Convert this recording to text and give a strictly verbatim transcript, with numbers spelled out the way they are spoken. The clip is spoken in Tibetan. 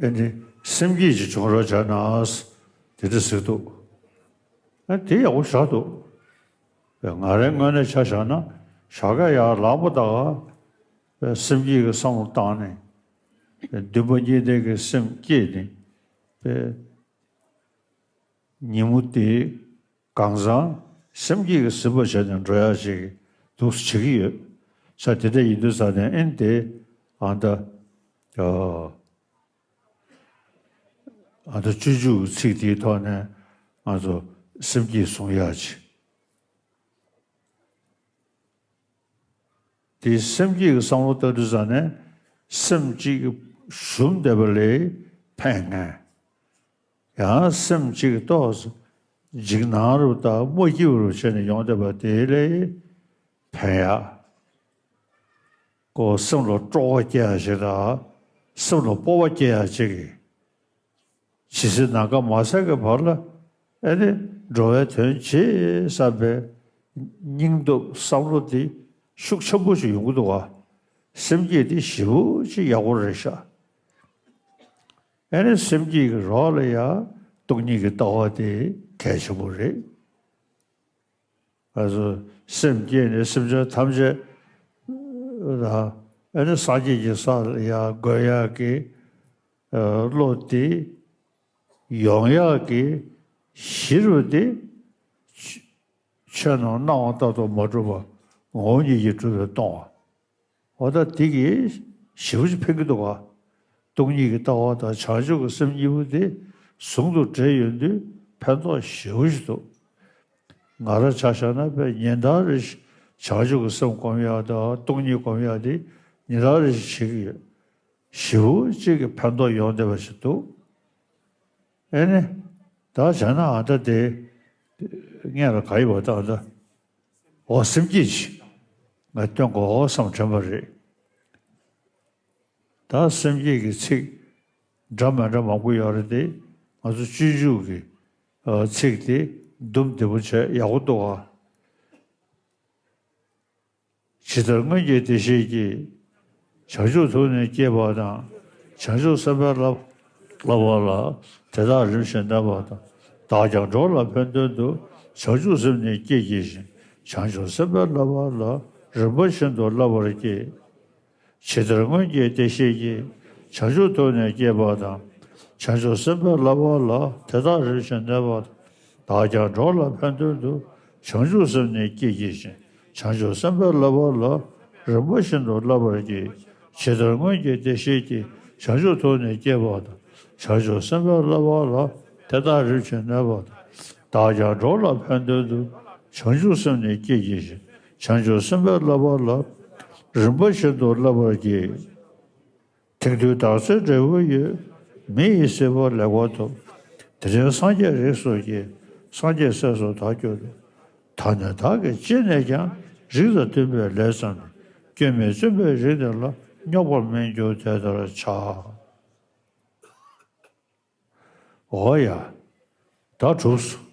ཨེ་ནི་སེམས་བསྐྱེད་ཅིག་བྱུང་རོགས་བྱས་ན། དེ་འདྲ་ཟེར་འདུག་ཨ་དེ་ཡག་པོ་བཞག་འདུག་ང་རའི་ངོས་ནས་ཆ་བཞག་ན་ཞོགས་ཀས་ཡར་ལངས་པ་དང་སེམས་བསྐྱེད་ཀྱི་བསམ་བློ་བཏང་ནས་འདུན་པ་གཉིས་ལྡན་གྱི་སེམས་བསྐྱེད་ནས་ཉིན་མོ་དེ་གང་བཟང་སེམས་བསྐྱེད་ཀྱིས་ཟིན་པ་བྱས་ནས་འགྲོ་ཡག་ཅིག་འདུག་བྱེད་ཀྱི་ཡོད། ས་དེ་འདྲ་ཡིན་དུས་ཙང་ནས་ཨེ་ནི་དེ་ཨ་ད་ཨ་ཨ་ད་སྤྱོད་འཇུག་གི་ཚིག་དེའི་ཐོག་ནས་ང་ཚོ་སེམས་བསྐྱེད་བཟུང་ཡག་ཅིག་དེ་སེམས་བསྐྱེད་ཀྱི་བསམ་བློ་བཏང་དུས་ཙང་ནས་སེམས་གཅིག་ཞུམ་བསྡད་པ་ལས་ཕན་ངེས། ཡང་སེམས་གཅིག་ཏོག་ཙམ་འཇིགས་སྣང་རུ་དང་མ་སྐྱིད་པ་རུ་བྱས་ནས་ཡོང་བསྡད་པ་དེ་ལས་ཕན་ཡག་ཁོ་སེམས་ལ་སྤྲོ་བ་སྐྱེ་ཡག་ཅིག་དང་སེམས་ལ་སྤོབས་པ་སྐྱེ་ཡག་ཅིག་གི་ཇི་སྲིད་ནམ་མཁའ་མ་ཟད་ཀྱི་བར་ལ་ཨེ་ནི་འགྲོ་བའི་དོན་བྱེད་བསམ་པའི་སྙིང་སྟོབས་བསམ་བློ་འདི་ཤུགས་ཆེན་པོ་ཞིག་ཡོང་གི་འདུག་ག་སེམས་བསྐྱེད་འདི་ཞེ་པོ་ཅིག་ཡག་པོ་རེད་ཤག་ཨེ་ནི་སེམས་བསྐྱེད་ཀྱི་རོགས་ལ་ཡང་སྟོང་ཉིད་ཀྱི་ལྟ་བ་དེ་གལ་ཆེན་པོ་རེད། ཨ་ཟོ་སེམས་བསྐྱེད་ནས་སེམས་ཅན་ཐམས་ཅད་ལ་ཨེ་ནི་སངས་རྒྱས་ཀྱི་ས་ལ་ཡང་འགོད་ཡག་གི་བློ་དེ་ཡོང་ཡག་གི་གཞི་རུ་དེ་ཆོས་རྣམས་སྣང་བ་ལྟར་དུ་མ་གྲུབ་པ་ངོ་བོ་ཉིད་ཀྱིས་གྲུབ་པས་སྟོང་བ། འོ་ད་དེ་གིས་ཞེ་པོ་ཅིག་ཕན་གྱི་འདུག་ག་སྟོང་ཉིད་ཀྱི་ལྟ་བ་དང་བྱང་ཆུབ་ཀྱི་སེམས་གཉིས་པོ་དེ་ཟུང་དུ་འབྲེལ་ཡོང་དུས་ཕན་ཐོགས་ཞེ་པོ་ཅིག་འདུག་ང་རང་ཆ་བཞག་ན་དཔེ་ཉིན་ལྟར་རེ་བཞིན་བྱང་ཆུབ་ཀྱི་སེམས་སྒོམ་ཡག་དང་སྟོང་ཉིད་སྒོམ་ཡག་དེ་ཉིན་ལྟར་རེ་བཞིན་བྱེད་ཀྱི་ཡོད། ཞེ་པོ་ཅིག་གི་ཕན་ཐོགས་ཡོང་བསྡད་པ་ཞིག་འདུག་ཨེ་ནི། ད་བྱས་ན་ཨ་ད་དེ་སྔོན་ལ་ག་ཡི་བ་ད་ཨ་ད་འོ་སེམས་བསྐྱེད་ཅིག་ང་སྟོན་དགོས་བསམ་དྲན་པ་རེད། ད་སེམས་བསྐྱེད་ཀྱི་ཚིག་འདྲ་མི་འདྲ་མང་པོ་ཡོད་རེད་དེ་ང་ཚོ་སྤྱོད་འཇུག་གི་ཨ་ཚིག་དེ་འདུམ་བདེ་པོ་བྱས་ཡག་པོ་འདུག་ཨ། ཇི་ལྟར་སྔོན་གྱི་བདེ་གཤེགས་ཀྱིས། བྱང་ཆུབ་ཐུགས་ནི་བསྐྱེད་པ་དང་། བྱང་ཆུབ་སེམས་དཔའི་བསླབ་བསླབ་པ་ལ། དེ་དག་རིམ་བཞིན་གནས་པ་དང་། བདག་ཀྱང་འགྲོ་ལ་ཕན་དོན་དུ། བྱང་ཆུབ་སེམས་ནི་བསྐྱེད་བགྱི་ཞིང་། བྱང་ཆུབ་སེམས་དཔའི་བསླབ་པ་ལ། རིམ་པ་བཞིན་དུ་བསླབ་པར་བགྱི། ཇི་ལྟར་སྔོན་གྱི་བདེ་གཤེགས་ཀྱིས། བྱང་ཆུབ་ཐུགས་ནི་བསྐྱེད་པ་དང་། བྱང་ཆུབ་སེམས་དཔའི་བསླབ་པ་ལ། དེ་དག་རིམ་བཞིན་གནས་པ་དང་། བདག་ཀྱང་འགྲོ་ལ་ཕན་དོན་དུ། བྱང་ཆུབ་སེམས་ནི་བསྐྱེད་བགྱི་ཞིང་། བྱང་ཆུབ་སེམས་དཔའི་བསླབ་པ་ལ། རིམ་པ་བཞིན་དུ་བསླབ་པར་བགྱི། ཇི་ལྟར་སྔོན་གྱི་བདེ་གཤེགས་ཀྱིས། བྱང་ཆུབ་ཐུགས་ནི་བསྐྱེད་པ་དང་། བྱང་ཆུབ་སེམས་དཔའི་བསླབ་པ་ལ། དེ་དག་རིམ་བཞིན་གནས་པ་དང་། བདག་ཀྱང་འགྲོ་ལ་ཕན་དོན་དུ། བྱང་ཆུབ་སེམས་ནི་བསྐྱེད་བགྱི་ཞིང་། བྱང་ཆུབ་སེམས་དཔའི་བསླབ་པ་ལ། རིམ་པ་བཞིན་དུ་བསླབ་པར་བགྱི། དེང་དུས་བདག་ཚེ་འབྲས་བུ་ཡོད། མི་ཡི་སྲིད་པ་ལེགས་པར་ཐོབ། དེ་རིང་སངས་རྒྱས་རིགས་སུ་སྐྱེས། སངས་རྒྱས་སྲས་སུ་བདག་གྱུར་ཏོ། ད་ནི་བདག་གིས་ཅི་ནས་ཀྱང་། རིགས་དང་མཐུན་པའི་ལས་བརྩམས་ནས། སྐྱོན་མེད་བཙུན་པའི་རིགས་འདི་ལ། རྙོག་པར་མི་འགྱུར་དེ་ལྟར་བྱ། འོ་ཡ། ད་གྲུབ་སོང་